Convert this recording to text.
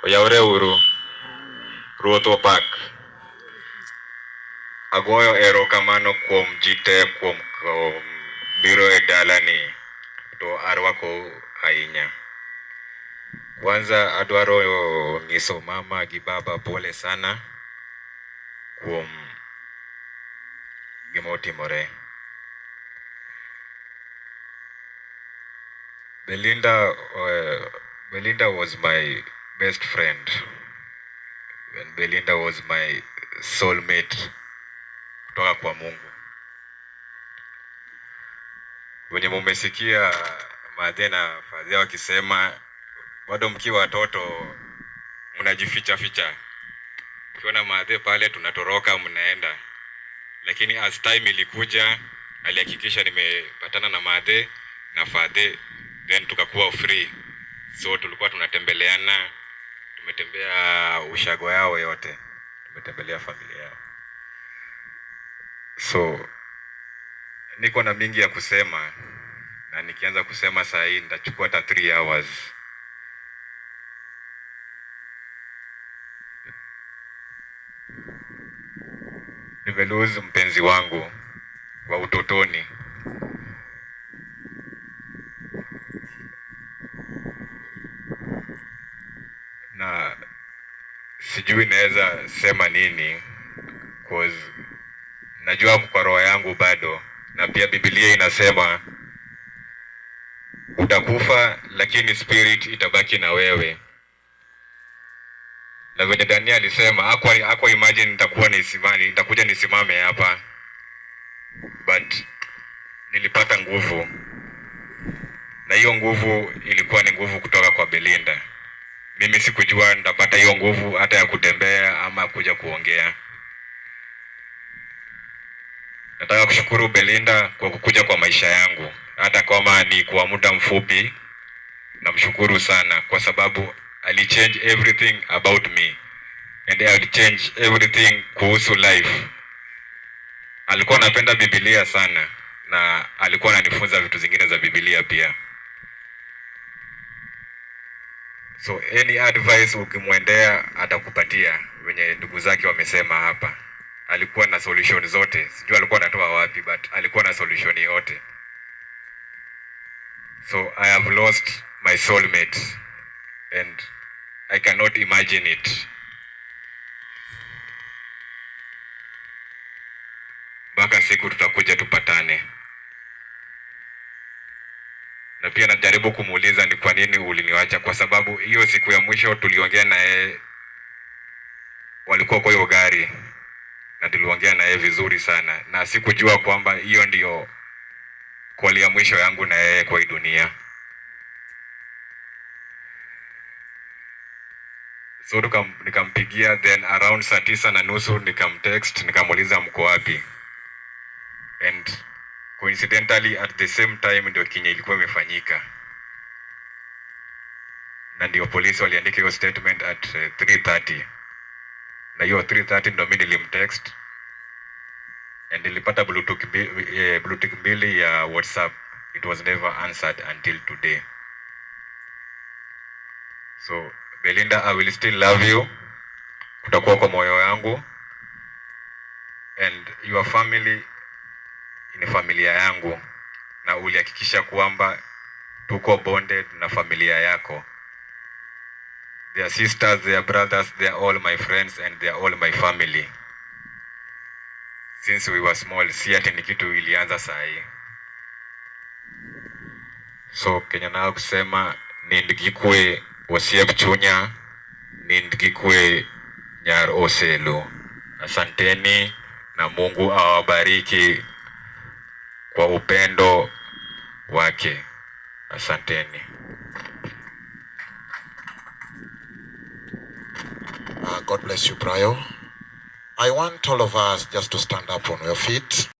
Oyawre uru. Ruoth opak. Agoyo erokamano kuom ji te kuom biro e dalani to arwako ahinya. Kwanza adwaro nyiso mama gi baba pole sana kuom gima otimore. Belinda was my best friend. And Belinda was my soulmate kutoka kwa Mungu. Wenye mumesikia madhe na fadhia wakisema bado mkiwa watoto mnajificha ficha, ukiona madhe pale tunatoroka mnaenda, lakini as time ilikuja alihakikisha nimepatana na madhe na fadhe, then tukakuwa free, so tulikuwa tunatembeleana, tumetembea ushago yao yote, tumetembelea familia yao, so niko na mingi ya kusema na nikianza kusema saa hii nitachukua hata 3 hours. Nimelose mpenzi wangu wa utotoni. Na sijui naweza sema nini cause najua kwa roho yangu bado, na pia Biblia inasema utakufa lakini spirit itabaki na wewe. Na venye Daniel alisema hakuwa imagine nitakuwa nisimame, nitakuja nisimame hapa, but nilipata nguvu, na hiyo nguvu ilikuwa ni nguvu kutoka kwa Belinda. Mimi sikujua nitapata hiyo nguvu hata ya kutembea ama kuja kuongea. Nataka kushukuru Belinda kwa kukuja kwa maisha yangu, hata kama ni kwa muda mfupi. Namshukuru sana kwa sababu alichange everything about me and alichange everything kuhusu life. Alikuwa anapenda Biblia sana na alikuwa ananifunza vitu zingine za Biblia pia. So any advice ukimwendea atakupatia, wenye ndugu zake wamesema hapa. Alikuwa na solution zote, sijui alikuwa anatoa wapi, but alikuwa na solution yote. So I have lost my soulmate and I cannot imagine it. Mpaka siku tutakuja tupatane. Na pia najaribu kumuuliza ni kwa nini uliniacha, kwa sababu hiyo siku ya mwisho tuliongea na yeye, walikuwa kwa hiyo gari na tuliongea na yeye vizuri sana, na sikujua kwamba hiyo ndio call ya mwisho yangu na yeye kwa hii dunia. So nikampigia, then around saa 9:30 nikamtext, nikamuuliza mko wapi, and coincidentally at the same time ndio kinye ilikuwa imefanyika, na ndio polisi waliandika hiyo statement at 3:30, na hiyo 3:30 ndio mimi nilimtext and nilipata bluetooth mbili ya WhatsApp. It was never answered until today. So Belinda, I will still love you, kutakuwa kwa moyo wangu, and your family ni familia yangu, na ulihakikisha kwamba tuko bonded na familia yako. Their sisters, their brothers, they are all my friends and they are all my family. Since we were small, si ati ni kitu ilianza saa hii. So Kenya nao kusema nindikikwe osiep chunya, nindikikwe nyar Oselu. Asanteni na Mungu awabariki kwa upendo wake. Asanteni. God bless you, Brayo. I want all of us just to stand up on your feet.